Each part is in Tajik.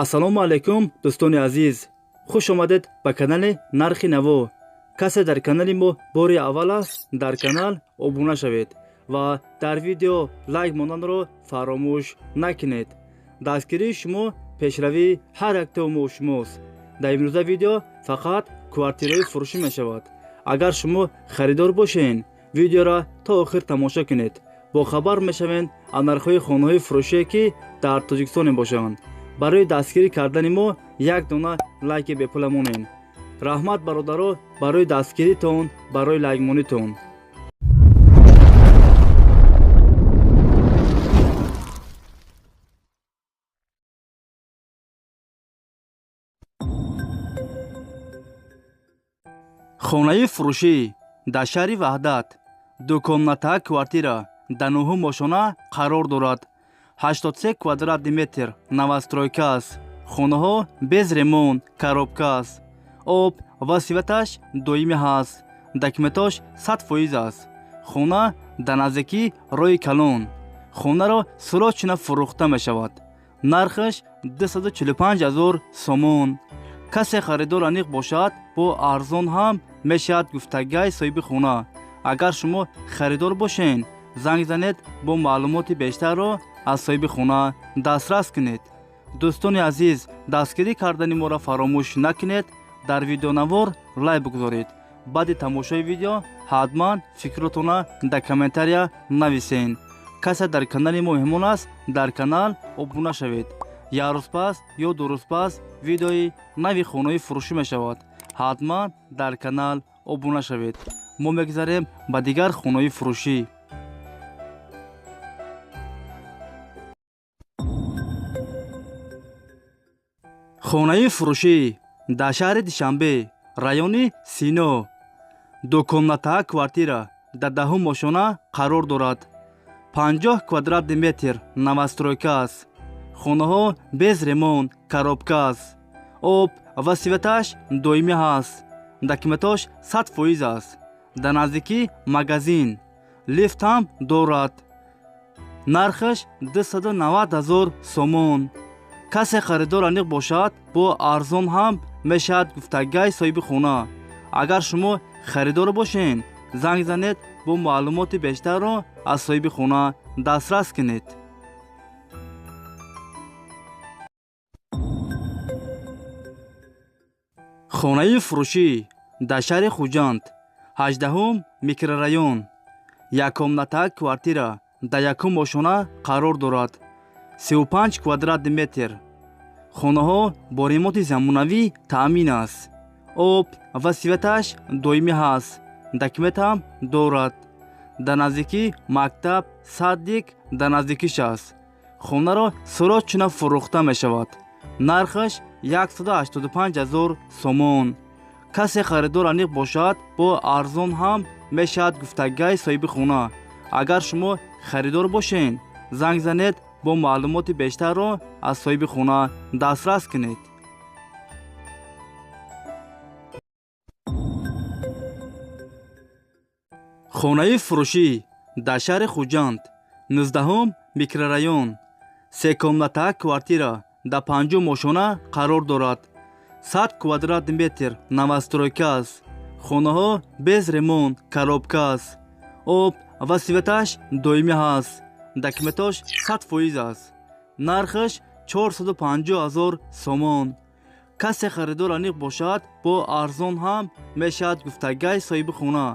Ассалому алайкум, дӯстони азиз. Хуш омадед ба канали Нархи Наво. Касе дар канали мо бори аввал аст, дар канал обуна шавед ва дар видео лайк монданро фаромӯш накунед. Дастгирии шумо пешравии ҳар яктаи мо шумост. Дар имрӯза видео фақат квартираҳои фурӯшӣ мешавад. Агар шумо харидор бошед, видеоро то охир тамошо кунед. Бохабар мешавед аз нархҳои хонаҳои фурӯшие, ки дар Тоҷикистон мебошанд. Барои дастгирӣ кардани мо як дона лайки бепула монед. Раҳмат, бародаро, барои дастгиритон, барои лайкмонитон. Хонаи фурӯшӣ дар шаҳри Ваҳдат, дукомната квартира дар нуҳум ошона қарор дорад. 83 квадратный метр, новостройка аст. Хонаҳо без ремонт, коробка аст. Об ва светаш доимӣ ҳаст. Документош 100% аст. Хона дар наздикии роҳи калон. Хонаро срочно фурӯхта мешавад. Нархаш 245 ҳазор сомон. Касе харидор аниқ бошад, бо арзон ҳам мешавад, гуфтагай соҳиби хона. Агар шумо харидор бошед, занг занед, бо маълумоти бештарро аз соҳиби хона дастрас кунед. Дӯстони азиз, дастгирӣ кардани моро фаромӯш накунед. Дар видеонавор лайк бигузоред. Баъди тамошои видео ҳатман фикротонро дар комментария нависед. Касе дар канали мо меҳмон аст, дар канал обуна шавед. Як рӯз пас ё 2 рӯз пас видеои нави хонаҳои фурӯшӣ мешавад. Ҳатман дар канал обуна шавед. Мо мегузарем ба дигар хонаҳои фурӯшӣ. Хонаи фурӯшӣ дар шаҳри Душанбе, райони Сино, дукомната квартира дар даҳум ошона қарор дорад. 50 квадратный метр, новостройка аст. Хонаҳо без ремонт, коробка аст. Об ва светаш доимӣ ҳаст. Документош 100% аст. Дар наздикӣ магазин, лифт ҳам дорад. Нархаш 290 ҳазор сомон. Касе харидор аниқ бошад, бо арзон ҳам мешавад, гуфтагай соҳиби хона. Агар шумо харидор бошед, занг занед, бо маълумоти бештарро аз соҳиби хона дастрас кунед. Хонаи фурӯшӣ дар шаҳри Хуҷанд, 18 микрорайон, яккомната квартира дар якум ошона қарор дорад. 35 квадратный метр. Хонаҳо бо ремонти замонавӣ таъмин аст. Об ва светаш доимӣ ҳаст. Документ ҳам дорад. Дар наздикӣ мактаб, садик дар наздикиш аст. Хонаро срочно фурӯхта мешавад. Нархаш 185 ҳазор сомон. Касе харидор аниқ бошад, бо арзон ҳам мешавад, гуфтагай соҳиби хона. Агар шумо харидор бошед, занг занед, бо маълумоти бештарро аз соҳиби хона дастрас кунед. Хонаи фурӯшӣ дар шаҳри Хуҷанд, 19 микрорайон, секомната квартира дар панҷум ошона қарор дорад. 100 квадратный метр, новостройка аст. Хонаҳо без ремонт, коробка аст. Об ва светаш доимӣ ҳаст. Документош 100% аст. Нархаш 450 ҳазор сомон. Касе харидор аниқ бошад, бо арзон ҳам мешавад, гуфтагай соҳиби хона.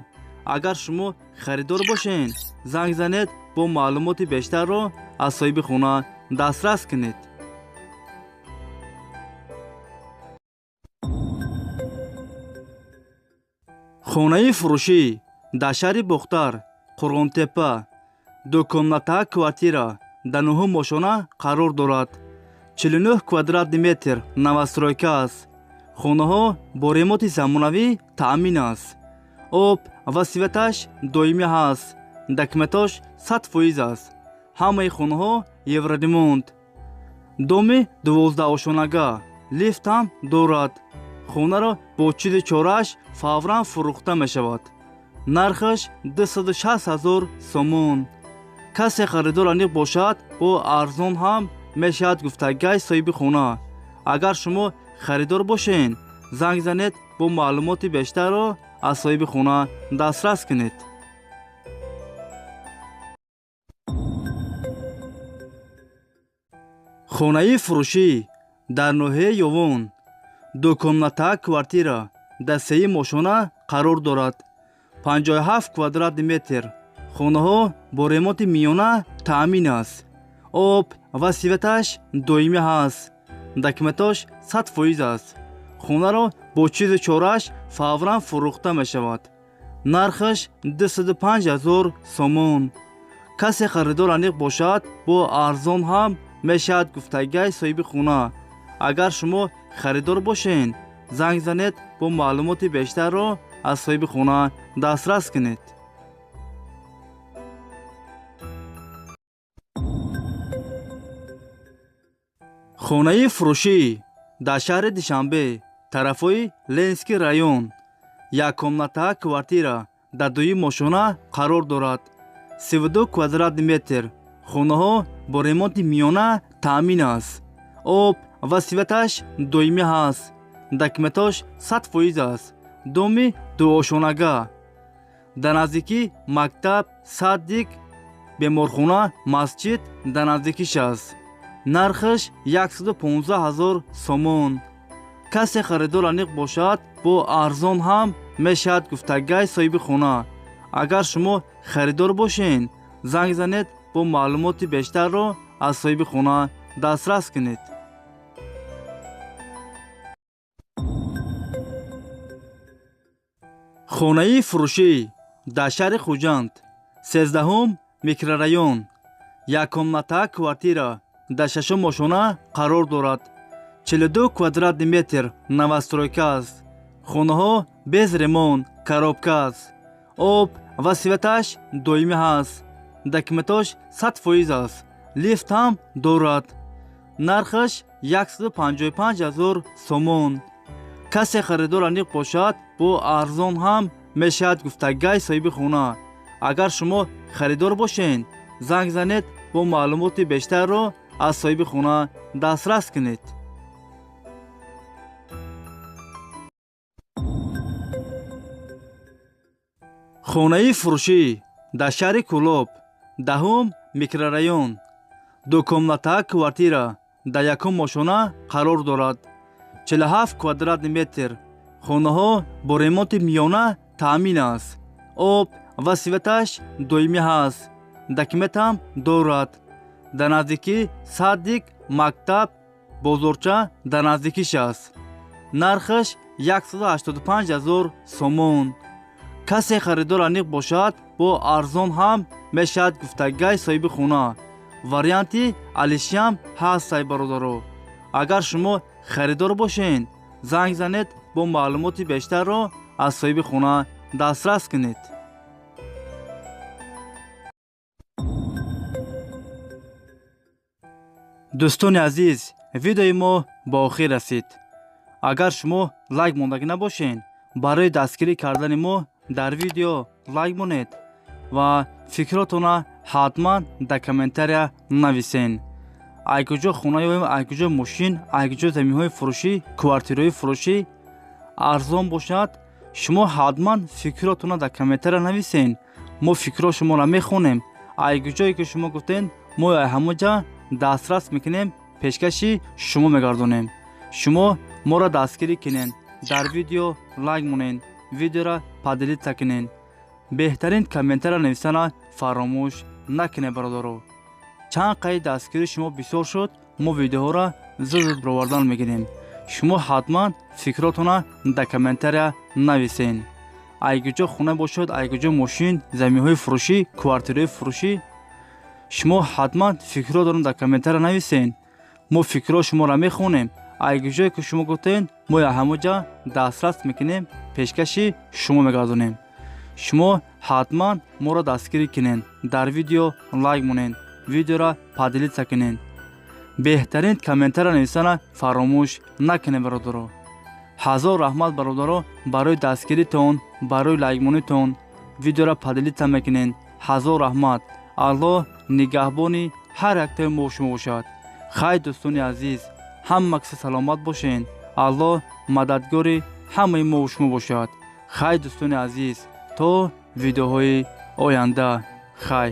Агар шумо харидор бошед, занг занед, бо маълумоти бештарро аз соҳиби хона дастрас кунед. Хонаи фурӯшӣ дар шаҳри Бохтар, Қурғонтеппа, дукомната квартира дар нуҳум ошона қарор дорад. 49 квадратный метр, новостройка аст. Хонаҳо бо ремонти замонавӣ таъмин аст. Об ва светаш доимӣ ҳаст. Документош 100% аст. Ҳамаи хонаҳо евроремонт. Доми 12 ошонага, лифт ҳам дорад. Хонаро бо чизи чорааш фавран фурӯхта мешавад. Нархаш 260 ҳазор сомон. Касе харидор аниқ бошад, бо арзон ҳам мешавад, гуфтагай соҳиби хона. Агар шумо харидор бошед, занг занед, бо маълумоти бештарро аз соҳиби хона дастрас кунед. Хонаи фурӯшӣ дар ноҳияи Ёвон, дукомната квартира дар сеюм ошона қарор дорад. 57 квадратни метр. Хонаҳо бо ремонти миёна таъмин аст. Об ва светаш доимӣ ҳаст. Документош 100% аст. Хонаро бо чизу чорааш фавран фурӯхта мешавад. Нархаш 205 000 сомон. Касе харидор аниқ бошад, бо арзон ҳам мешавад гуфтагиҳои соҳиби хона. Агар шумо харидор бошед, занг занед, бо маълумоти бештарро аз соҳиби хона дастрас кунед. Хонаи фурӯшӣ дар шаҳри Душанбе, тарафҳои Ленинский район, яккомната квартира дар дуюм ошона қарор дорад. 32 квадратни метр. Хонаҳо бо ремонти миёна таъмин аст. Об ва светаш доимӣ ҳаст. Документош 100% аст. Доми дуошонага. Дар наздикӣ мактаб, садик, беморхона, масҷид дар наздикиш аст. Нархаш 115 000 сомон. Касе харидор аниқ бошад, бо арзон ҳам мешавад гуфтагиҳои соҳиби хона. Агар шумо харидор бошед, занг занед, бо маълумоти бештарро аз соҳиби хона дастрас кунед. Хонаи фурӯшӣ дар шаҳри Хуҷанд, 13 микрорайон, яккомната квартира дар шашум ошона қарор дорад. 42 квадратни метр новостройка аст. Хонаҳо без ремонт, коробка аст. Об ва светаш доимӣ ҳаст. Документош 100% аст. Лифт ҳам дорад. Нархаш 155 000 сомон. Касе харидор аниқ бошад, бо арзон ҳам мешавад гуфтагиҳои соҳиби хона. Агар шумо харидор бошед, занг занед, бо маълумоти бештарро аз соҳиби хона дастрас кунед. Хонаи фурӯшӣ дар шаҳри Кӯлоб, 10 микрорайон, дукомната квартира дар якум ошона қарор дорад. 47 квадратни метр. Хонаҳо бо ремонти миёна таъмин аст. Об ва светаш доимӣ ҳаст. Документ ҳам дорад. Дар наздикӣ садик, мактаб, бозорча дар наздикиш аст. Нархаш 185 000 сомон. Касе харидор аниқ бошад, бо арзон ҳам мешавад гуфтагиҳои соҳиби хона. Варианти алишиам ҳаст, сай бародаро. Агар шумо харидор бошед, занг занед, бо маълумоти бештарро аз соҳиби хона дастрас кунед. Дӯстони азиз, видеои мо ба охир расид. Агар шумо лайк мондагӣ набошед, барои дастгирӣ кардани мо дар видео лайк монед ва фикротонро ҳатман дар комментария нависен. Ай куҷо хона ёбем, ай куҷо мошин, ай куҷо заминҳои фурӯшӣ, квартираҳои фурӯшӣ арзон бошад, шумо ҳатман фикротонро дар комментария нависен. Мо фикрҳо шуморо мехонем. Ай куҷое ки шумо гуфтен, мо ай ҳамон ҷа дастрас мекунем, пешкаши шумо мегардонем. Шумо моро дастгирӣ кунен, дар видео лайк монен, видеоро поделиться кунен. Беҳтарин комментария нависана фаромӯш накунед, бародаро. Чанд қайд дастгирии шумо бисёр шуд, мо видеоҳоро зуд-зуд баровардан мегирем. Шумо ҳатман фикротонро дар комментария нависен. Ай куҷо хона бошад, ай куҷо мошин, заминҳои фурӯшӣ, квартираҳои фурӯшӣ, шумо ҳатман фикротонро дар комментария нависен. Мо фикрҳо шуморо мехонем. Ай куҷое ки шумо гуфтен, мо ҳамон ҷа дастрас мекунем, пешкаши шумо мегардонем. Шумо ҳатман моро дастгирӣ кунен, дар видео лайк монен, видеоро поделиться кунен. Беҳтарин комментария нависана фаромӯш накунед, бародаро. Ҳазор раҳмат, бародаро, барои дастгиритон, барои лайкмонитон, видеоро поделиться мекунен. Ҳазор раҳмат. Аллоҳ нигаҳбони ҳар яктаи мо шумо бошад. Хайр, дӯстони азиз, Ҳама киса саломат бошен. Аллоҳ мададгори ҳамаи мо шумо бошад. Хай, дӯстони азиз, то видеоҳои оянда, хай.